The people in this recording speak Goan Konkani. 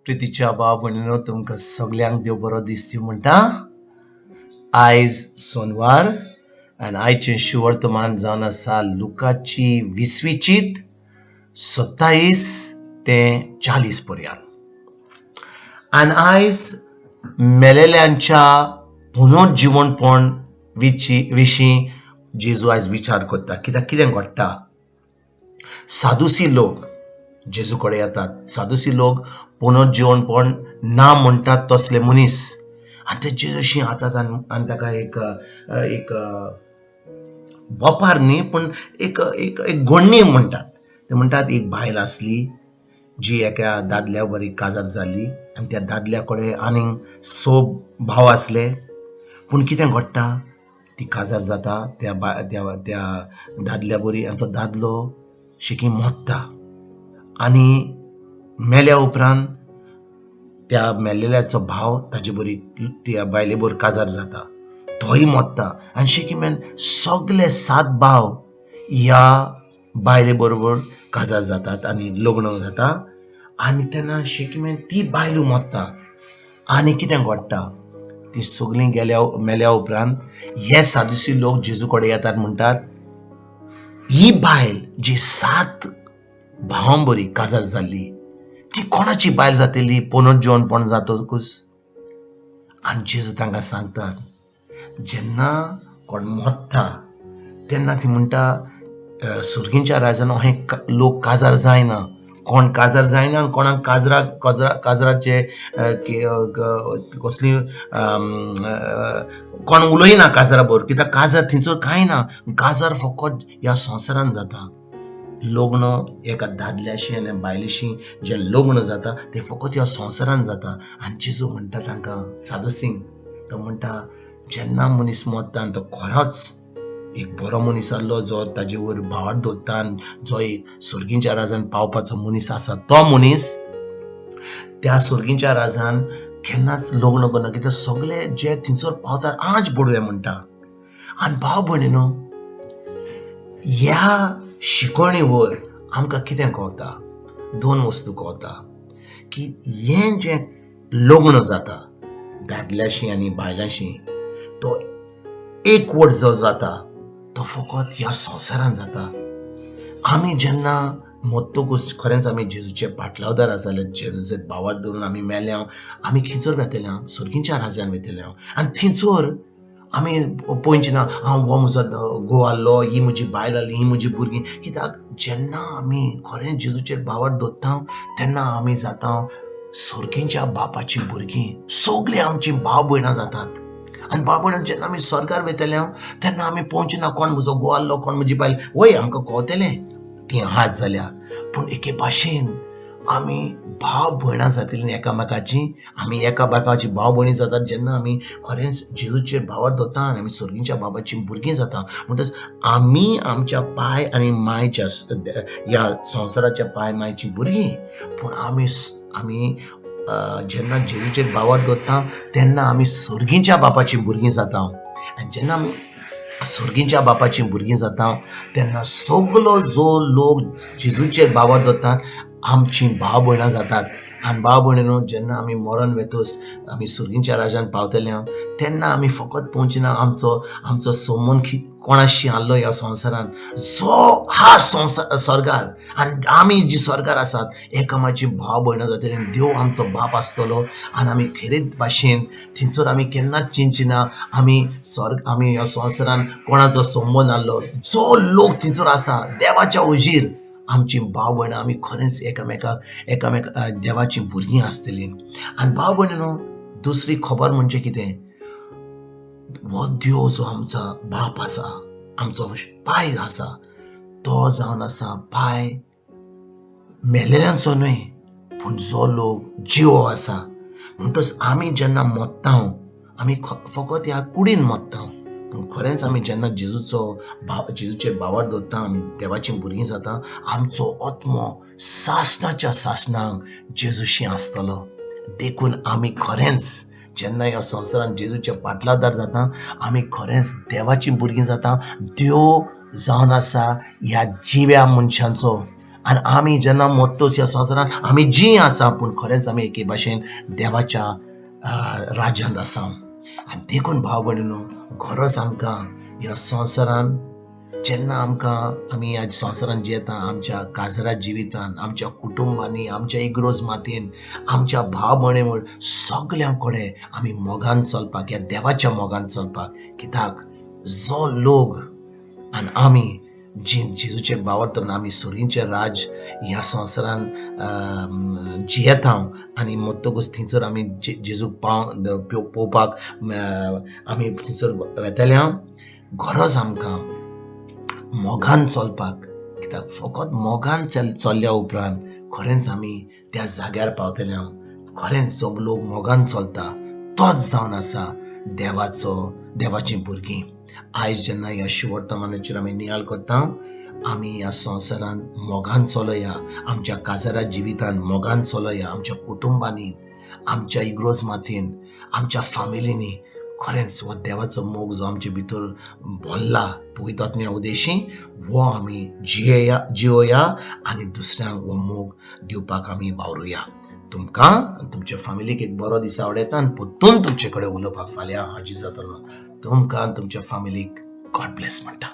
प्रितीच्या भाव भयणीनो, तुमकां सगल्यांक देव बरो दीस दिवं म्हणटा. आयज सोनवार आनी आयचें शिवर्तमान जावन आसा लुकाची 20वी चीट, 27 ते 40 पर्यंत. आनी आयज मेलेल्यांच्या पुनर्जिवणपण विशीं जेजू आयज विचार करता. कित्याक कितें घडटा, सादुसी लोक जेजू कडेन येतात. सादुसी लोक पुनर्जिवणपण ना म्हणटात तसले मनीस. आनी ते जेजूशी येतात आनी ताका एक एक वपार न्ही, पूण एक एक एक गोडणी म्हणटात. ते म्हणटात, एक बायल आसली जी एका दादल्या बरी काजार जाली आनी त्या दादल्या कडेन आनीक स भाव आसले. पूण कितें घडटा, ती काजार जाता त्या त्या त्या दादल्या बरी आनी तो दादलो शेकी मोत्ता. आनी मेल्या उपरांत त्या मेल्लेल्याचो भाव ताजे बरी, त्या बायले बरोबर काजार जाता, तोय मोत्ता. आनी शेकी मेन सगले सात भाव ह्या बायले बरोबर काजार जातात आनी लग्न जाता. आनी तेन्ना शेकी मेन ती बायलू मोत्ता. आनी कितें घडटा, ती सगळीं गेल्या, मेल्या उपरांत हे सादुसी लोक जेजू कडेन येतात, म्हणटात, ही बायल जी सात भावां बरी काजार जाल्ली, ती कोणाची बायल जातली पुनर्जिवणपण जातकूच? आनी जेजू तांकां सांगतात, जेन्ना कोण मोत्ता तेन्ना ती म्हणटा, सुर्गींच्या राजान अहें लोक काजार जायना, कोण काजार जायना आनी कोणाक काजरा काजरा काजराचे कसली कोण उलयना काजरा बरोबर, कित्याक काजार थंयसर कांय ना. काजार फकत ह्या संवसारान जाता. लग्न एका दादल्याशी आनी बायलेशी जें लग्न जाता तें फकत ह्या संवसारान जाता. आनी जेजू म्हणटा तांकां, सादूसिंग तो म्हणटा, जेन्ना मनीस मरता आनी तो खरोच एक बरो मनीस आहलो, जो ताजे वयर भावार्थ दवरता आनी जो एक सर्गींच्या राजान पावपाचो मनीस आसा, तो मनीस त्या सर्गींच्या राजान केन्नाच लग्न करना, कित्याक सगळे जे थंयसर पावतात आज बोडवे म्हणटा. आनी भाव भयणीनो, ह्या शिकवणीवर आमकां कितें कळटा? दोन वस्तू कळटा, की हें जें लग्न जाता दादल्याशी आनी बायलांशी, तो एकवट जो जाता तो फकत ह्या संवसारान जाता. आमी जेन्ना मरतकूच खरेंच आमी जेजूचे पाटलावदार आसा जाल्यार, जेजूचे भावार्थ धरून आमी मेल्या, आमी खंयसर वेतले? सर्गींच्या राजान वेतले. आनी थंयसर आमी पळोवची ना, हांव हो म्हजो घोव आहलो, ही म्हजी बायल आहली, ही म्हजी भुरगीं. कित्याक जेन्ना आमी खरेंच जेजूचेर भावार्थ दवरता तेन्ना आमी जाता सर्गींच्या बापाचीं भुरगीं. सगळीं आमचीं भाव भयणां जातात. आनी भाव भयणां जेन्ना आमी स्वर्गार वयतले तेन्ना आमी पळोवचे ना कोण म्हजो घोव आहलो, कोण म्हजी बायल. वय, आमकां कळतलें ती आहात जाल्यार, पूण एके भाशेन आमी भाव भयणां जातलीं एकामेकाची. आमी एकामेकाची भाव भयणी जातात जेन्ना आमी खरेंच जेजूचेर भावार्थ दवरता आनी आमी सर्गींच्या बाबाची भुरगीं जाता. म्हणटच आमी आमच्या पाय आनी मायच्या, ह्या संवसाराच्या पाय मायची भुरगीं, पूण आमी आमी जेन्ना जेजूचेर भावार्थ दवरता तेन्ना आमी सर्गींच्या बापाची भुरगीं जाता. आनी जेन्ना आमी सर्गींच्या बापाची भुरगीं जाता तेन्ना सगलो जो लोक जेजूचेर भावार्थ दवरतात आमचीं भाव भयणां जातात. आनी भाव भयणीनो, जेन्ना आमी मरण वेतोस आमी सर्गींच्या राजान पावतले तेन्ना आमी फकत पळोवची ना आमचो आमचो संबंद कोणाशी आहलो ह्या संवसारान. जो हा संवसार स्वर्गार आनी आमी जी स्वर्गार आसात एकामेकाची भाव भयणां जातली आनी देव आमचो बाप आसतलो. आनी आमी खेरीत भाशेन थंयसर आमी केन्नाच चिंतची ना आमी स्वर्ग, आमी ह्या संवसारान कोणाचो संबंद आहलो. जो लोक थंयसर आसा देवाच्या हुजीर आमची भाव भयणां, आमी खरेंच एकामेकाक एकामेका देवाचीं भुरगीं आसतलीं. आनी भाव भयणीनो, दुसरी खबर म्हणजे कितें, हो देव जो आमचो बाप आसा, आमचो पाय आसा, तो जावन आसा पाय मेलेल्यांचो न्हय, पूण जो लोक जिवो आसा. म्हणटच आमी जेन्ना मरता आमी फकत ह्या कुडीन मरता, पूण खरेंच आमी जेन्ना जेजूचो भाव, जेजूचेर भावार्थ दवरता, आमी देवाचीं भुरगीं जाता. आमचो आत्मो सासणाच्या सासणाक जेजूशी आसतलो. देखून आमी खरेंच जेन्ना ह्या संवसारान जेजूच्या पाटलादार जाता आमी खरेंच देवाचीं भुरगीं जाता. देव जावन आसा ह्या जिव्या मनशांचो. आनी आमी जेन्ना मोत्तोच ह्या संवसारान आमी जीं आसा, पूण खरेंच आमी एके भाशेन देवाच्या राज्यांत आसा. आनी देखून भाव भयणीनो, गरज आमकां ह्या संवसारान जेन्ना आमकां आमी ह्या संवसारान जियेता, आमच्या काजरा जिवितान, आमच्या कुटुंबांनी, आमच्या इग्रोज मातयेन, आमच्या भाव भयणी म्हण सगल्यां कडेन आमी मोगान चलपाक, ह्या देवाच्या मोगान चलपाक. कित्याक जो लोक आनी आमी जी जेजूचे बावरतना आमी सुरींचें राज ह्या संवसारान जियेता आनी मोत्तकूच थंयसर आमी जेजूक पाव पळोवपाक आमी थंयसर वेतले. गरज आमकां मोगान चलपाक, कित्याक फकत मोगान चल्ल्या उपरांत खरेंच आमी त्या जाग्यार पावतले. खरेंच जो लोक मोगान चलता तोच जावन आसा देवाचो, देवाचीं भुरगीं. आयज जेन्ना ह्या शुवर्तमानाचेर आमी नियाळ करता, आमी ह्या संवसारान मोगान चलोया, आमच्या काजारा जिवितान मोगान चलोया, आमच्या कुटुंबांनी, आमच्या इग्रोज मातयेन, आमच्या फामिलींनी. खरेंच हो देवाचो मोग जो आमचे भितर भरला पवित्र आत्म्या उदेशी, हो आमी जियेया जियोया आनी दुसऱ्यांक हो मोग दिवपाक आमी वावरुया. तुमकां आनी तुमच्या फामिलीक एक बरो दीस आवडयता आनी परतून तुमचे कडेन उलोवपाक फाल्यां हाजीर जातलो. तुमकां आनी तुमच्या फामिलीक गॉड ब्लेस म्हणटा.